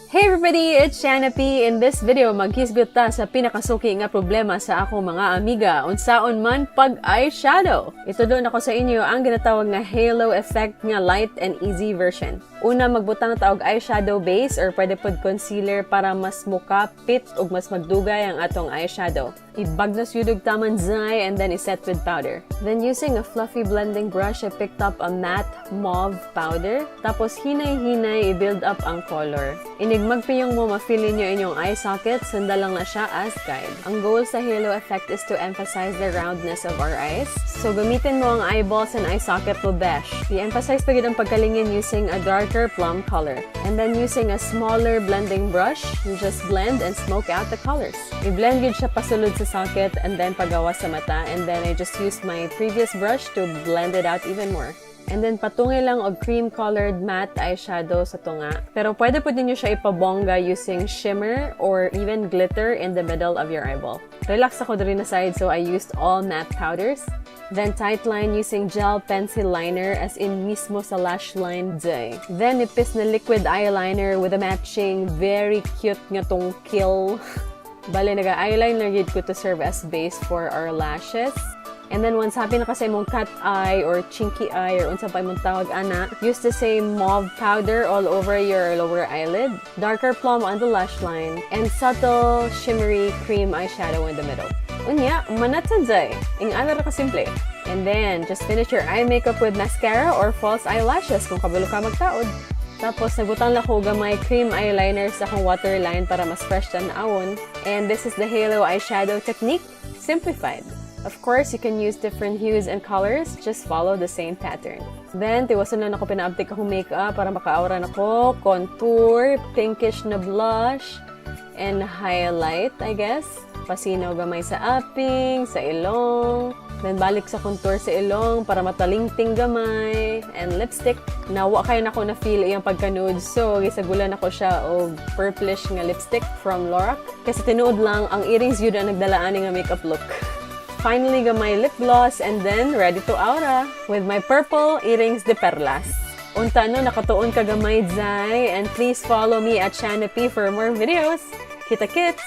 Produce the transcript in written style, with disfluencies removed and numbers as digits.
Hey everybody, it's Shanna P. In this video, maghisgot ta sa pinakasuki nga problema sa akong mga amiga, unsaon man pag eyeshadow. Itudlo nako sa inyo ang ginatawag nga halo effect nga light and easy version. Una, magbutang ta og eyeshadow base or pwede pod concealer para mas mukapit ug mas magdugay ang atong eyeshadow. Ibagnos jud og taman zay and then iset with powder. Then using a fluffy blending brush, I picked up a matte mauve powder. Tapos hinay-hinay i-build up ang color. Inig magpiyong mo, ma-feel niyo inyong eye socket, sundan lang na siya as guide. Ang goal sa halo effect is to emphasize the roundness of our eyes. So gamitin mo ang eyeballs and eye socket mo, besh. I-emphasize pa gyud ang pagkalingin using a darker plum color. And then using a smaller blending brush, you just blend and smoke out the colors. I-blend gyud siya pasulod sa socket and then pagawas sa mata, and then I just used my previous brush to blend it out even more. And then patungay lang og cream-colored matte eyeshadow sa tunga. Pero pwede po din siya ipabongga using shimmer or even glitter in the middle of your eyeball. Relax ako diri na side, so I used all matte powders. Then tight line using gel pencil liner, as in mismo sa lash line day. Then nipis na liquid eyeliner with a matching very cute nga tungkil. Bale, naga-eyeliner gyud ko to serve as base for our lashes. And then once happy na ka sa imong cat eye or chinky eye or unsa pa imong tawag ana, use the same mauve powder all over your lower eyelid, darker plum on the lash line, and subtle shimmery cream eyeshadow in the middle. Unya, manatsan jay. Ing-ana ra ka simple. And then, just finish your eye makeup with mascara or false eyelashes kung kabalo ka magtaod. Tapos, nagbutang lang ko gamay cream eyeliner sa akong waterline para mas fresh tan-awon. And this is the halo eyeshadow technique, simplified. Of course, you can use different hues and colors, just follow the same pattern. Then, tiwason lang ako pinaabtik akong makeup para maka-aura nako. Contour, pinkish na blush, and highlight, I guess. Pasinaw gamay sa aping, sa ilong. Then balik sa contour sa ilong para matalingting gamay. And lipstick. Nawa kaayo nako na feel iyang pagka-nude. So, gisagulan nako siya og purplish nga lipstick from Lorac. Kasi tinuod lang, ang earrings yun ang nagdala ani nga makeup look. Finally, gamay lip gloss and then ready to aura with my purple earrings de perlas. Unta no, nakatuon ka gamay, Zai, and please follow me at Shanna P for more videos. Kita kits!